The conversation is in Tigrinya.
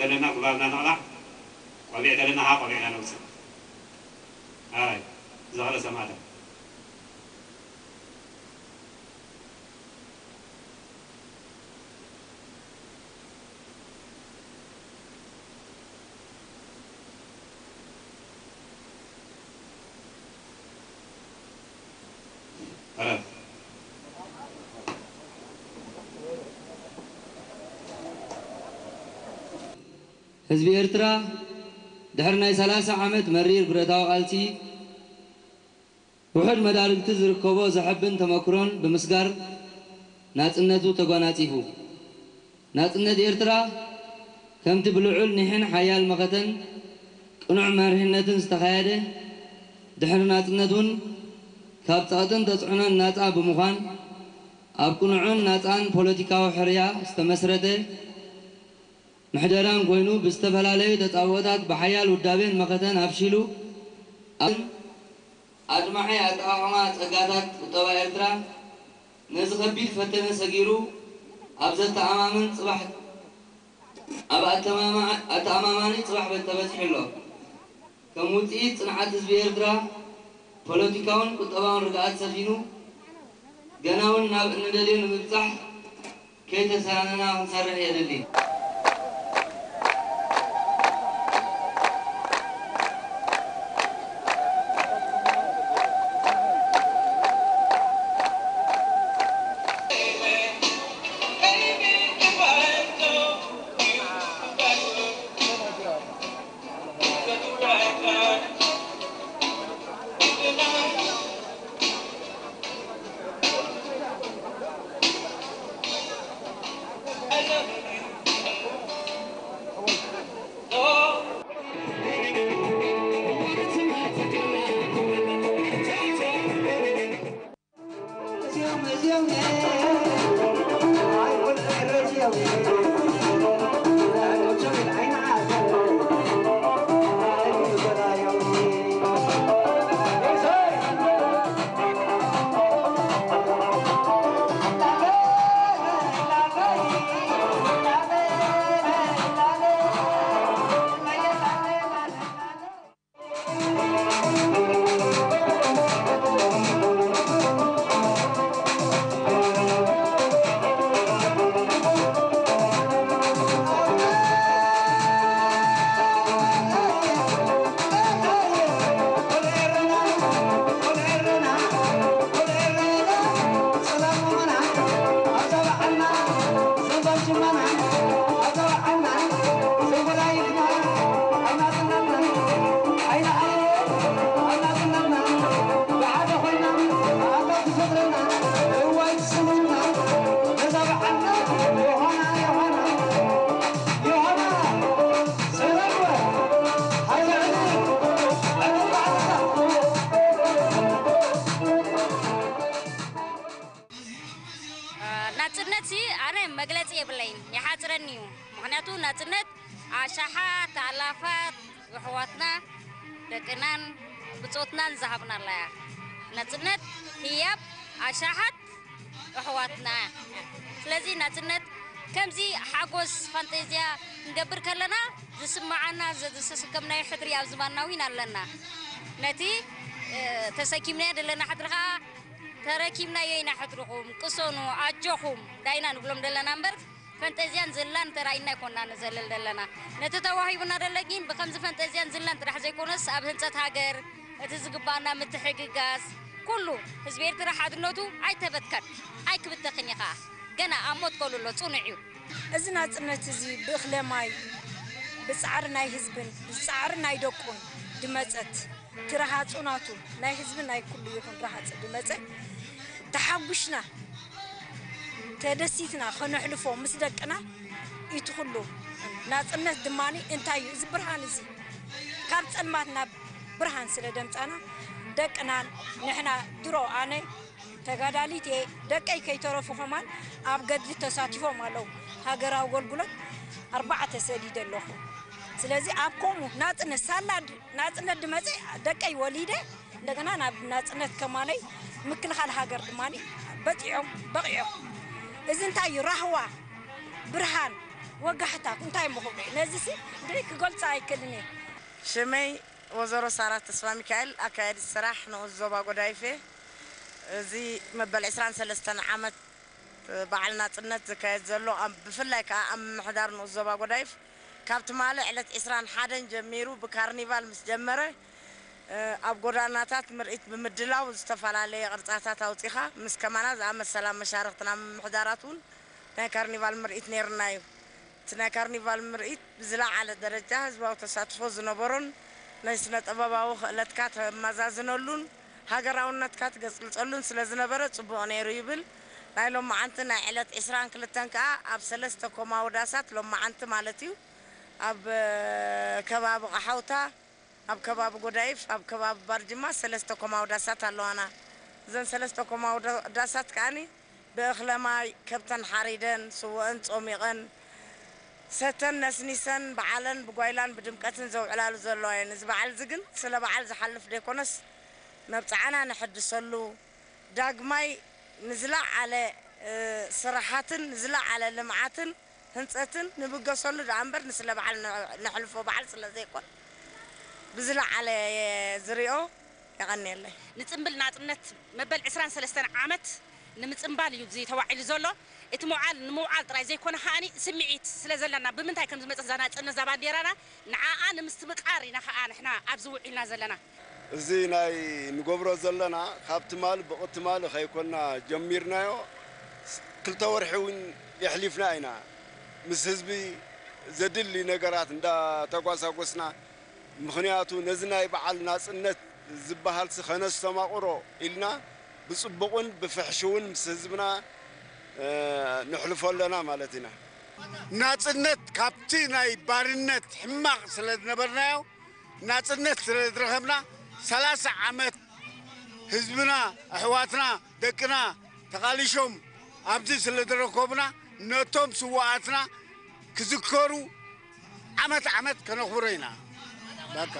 ተለና ጉባብና ነቕላዕ፣ ቆቢዕ ተለና ኸዓ ቆቢዕና ነውፅእ። ኣራይ፣ ዝኽረ ሰማእታት። ህዝቢ ኤርትራ ድሕሪ ናይ ሰላሳ ዓመት መሪር ብረታዊ ቃልሲ፣ ውሑድ መዳርግቲ ዝርከቦ ዘሐብን ተመክሮን ብምስጋር ናጽነቱ ተጓናጺፉ። ናጽነት ኤርትራ ከምቲ ብልዑል ኒሕን ሓያል መኸተን ቅኑዕ መሪሕነትን ዝተኻየደ፣ ድሕሪ ናጽነት እውን ካብ ጸቕጥን ተጽዕኖን ናጻ ብምዃን፣ ኣብ ቅኑዕን ናጻን ፖለቲካዊ ሕርያ ዝተመስረተ ምሕደራን ኮይኑ፣ ብዝተፈላለዩ ተጻብኦታት ብሓያል ውዳቤን መኸተን ኣፍሺሉ፣ ኣብ ኣድማዒ ኣጠቓቕማ ጸጋታት ቁጠባ ኤርትራ፣ ነዚ ከቢድ ፈተነ ሰጊሩ፣ ኣብ ዘተኣማምን ጽባሕ፣ ኣብ ኣተማማ-፣ ኣተኣማማኒ ጽባሕ ተበጺሑ ኣሎ። ከም ውጽኢት ጽንዓት ህዝቢ ኤርትራ፣ ፖለቲካውን ቁጠባውን ርግኣት ሰፊኑ፣ ገና እውን ናብ እንደልዮ ንምብጻሕ ከይተሳነና ክንሰርሕ የድሊ። ናጽነት ሲ ኣነ መግለጺ የብለይን፣ ይሓጽረኒ እዩ። ምኽንያቱ ናጽነት ኣሻሓት ኣላፋት ኣሕዋትና ደቅናን ብጾትናን ዝሃብናላ እያ። ናጽነት ህያብ ኣሻሓት ኣሕዋትና። ስለዚ ናጽነት ከምዚ ሓጎስ ፋንጠዝያ ክንገብር ከለና ዝስምዓና ዘ-፣ ዘሰከምናዮ ሕድሪ ኣብ ዝባንና እውን ኣለና። ነቲ፣ እ፣ ተሰኪምናዮ ዘለና ሕድሪ ኸኣ ተረኪብናዮ ኢና ሕድርኹም፣ ቅሰኑ፣ ኣጆኹም ዳይና ንብሎም ዘለና እምበር፣ ፈንጠዝያን ዝላን ተራኢና ኣይኮና ንዘልል ዘለና። ነቲ ተዋሂቡና ደሎ ግን ብከምዚ ፈንጠዝያን ዝላን ጥራሕ ዘይኮነስ፣ ኣብ ህንጸት ሃገር፣ እቲ ዝግባኣና ምትሕግጋዝ፣ ኩሉ ህዝቢ ኤርትራ ሓድነቱ ኣይተበትከን፣ ኣይክብተኽን እዩ ኸኣ። ገና ኣብ ሞት ከሉ ኣሎ፣ ጽኑዕ እዩ። እዚ ናጽነት እዚ ብእኽለ ማይ፣ ብጻዕሪ ናይ ህዝብን ብጻዕሪ ናይ ደቁን ድመጸት፣ እቲ ረሃጹ ናቱ ናይ ህዝቢ ናይ ኩሉ ይኹን ረሃጽ ድመጸ፣ ተሓጉሽና ተደሲትና ከነሕልፎ ምስ ደቅና፣ እቲ ኩሉ ናጽነት ድማ እንታይ እዩ? እዚ ብርሃን እዚ ካብ ጸልማት ናብ ብርሃን ስለ ደምጻና፣ ደቅናን ንሕና ድሮ ኣነ ተጋዳሊት እየ፣ ደቀይ ከይተረፉ ከማን ኣብ ገድሊ ተሳቲፎም ኣለዉ። ሃገራዊ ኣገልግሎት ኣርባዕተ ሰዲደ ኣለኹ። ስለዚ ኣብ ከምኡ ናጽነት ሳላ ድ-፣ ናጽነት ድመጽእ ደቀይ ወሊደ እንደገና ናብ ናጽነት ከማነይ ምክልኻል ሃገር ድማ በጺሖም በቒዖም። እዚ እንታይ እዩ? ራህዋ ብርሃን ወጋሕታ እንታይ ምኹም ነዚ ሲ ደይ ክገልጾ ኣይክእልን እየ። ሽመይ ወዘሮ ሳራ ተስፋ ሚካኤል፣ ኣካያዲት ስራሕ ንኡስ ዞባ ጎዳይፌ። እዚ መበል ዕስራን ሰለስተን ዓመት በዓል ናጽነት ዝካየድ ዘሎ ኣብ፣ ብፍላይ ከኣ ኣብ ምምሕዳር ንኡስ ዞባ ጎዳይፍ ካብ ትማሊ ዕለት ዕስራን ሓደን ጀሚሩ ብካርኒቫል ምስ ጀመረ፣ እ፣ ኣብ ጎዳናታት ምርኢት ብምድላው ዝተፈላለየ ቅርጻታት ኣውጺኻ ምስ ከማና ዝኣመሰላ መሻርኽትና ምምሕዳራት እውን ናይ ካርኒቫል ምርኢት ነይርና እዩ። እቲ ናይ ካርኒቫል ምርኢት ብዝለዓለ ደረጃ ህዝባዊ ተሳትፎ ዝነበሮን ናይ ስነ ጥበባዊ ክእለትካ ተመዛዝነሉን ሃገራውነትካ ትገልጸሉን ስለ ዝነበረ ጽቡቕ ነይሩ ይብል። ናይ ሎማዓንቲ ናይ ዕለት ዕስራን ክልተን ከኣ ኣብ ሰለስተ ኮማዊ ዳሳት ሎማዓንቲ ማለት እዩ ኣብ፣ እ፣ ከባቢ ቃሓውታ፣ ኣብ ከባቢ ጎዳይፍ፣ ኣብ ከባቢ ባርጅማ ሰለስተ ኮማዊ ዳሳት ኣለዋና። እዘን ሰለስተ ኮማዊ ዳ-፣ ዳሳት ከኣኒ ብእኽለ ማይ ከብተን ሓሪደን፣ ስወአን ጾሚቐን፣ ሰተን ነስኒሰን፣ በዓለን ብጓይላን ብድምቀትን ዘውዕላሉ ዘለዋ እየን። እዚ በዓል እዚ ግን ስለ በዓል ዝሓልፍ ደይኮነስ፣ መብጽዓና ነሐድሰሉ፣ ዳግማይ ንዝለዓለ፣ እ፣ ስራሓትን ንዝለዓለ ልምዓትን ህንጸትን ንብገሰሉ ደኣ እምበር፣ ንስለ በዓል ነ-፣ ነሕልፎ በዓል ስለ ዘይኮን፣ ብዝለዓለ እየ ዝሪኦ። የቐንየለይ። ንጽምብል ናጽነት መበል ዕስራን ሰለስተን ዓመት ንምጽምባል እዩ እዚ ተዋዒሉ ዘሎ። እቲ ምውዓል ንምውዓል ጥራይ ዘይኮነ ከኣኒ ስምዒት ስለ ዘለና፣ ብምንታይ ከም ዝመጸት እዛ ናጽነት፣ እዛ ባንዴራና፣ ንዓኣ ንምስትምቃር ኢና ከኣ ንሕና ኣብዚ ውዒልና ዘለና። እዚ ናይ ንገብሮ ዘለና ካብ ትማሊ ብቕትማሊ ከይኮንና ጀሚርናዮ፣ ስ-፣ ክልተ ወርሒ እውን የሕሊፍና ኢና ምስ ህዝቢ ዘድሊ ነገራት እንዳተጓሳጎስና። ምኽንያቱ ነዚ ናይ በዓል ናጽነት ዝበሃልሲ ከነስተማቕሮ ኢልና ብጽቡቕን ብፍሕሽውን ምስ ህዝብና፣ እ፣ ንሕልፎ ኣለና ማለት ኢና። ናጽነት ካብቲ ናይ ባርነት ሕማቕ ስለ ዝነበርናዮ፣ ናጽነት ስለ ዝረኸብና፣ ሰላሳ ዓመት ህዝብና፣ ኣሕዋትና፣ ደቅና ተቓሊሾም ኣብዚ ስለ ዝረከቡና፣ ነቶም ስውኣትና ክዝከሩ ዓመት ዓመት ከነኽብሮ ኢና። በቃ።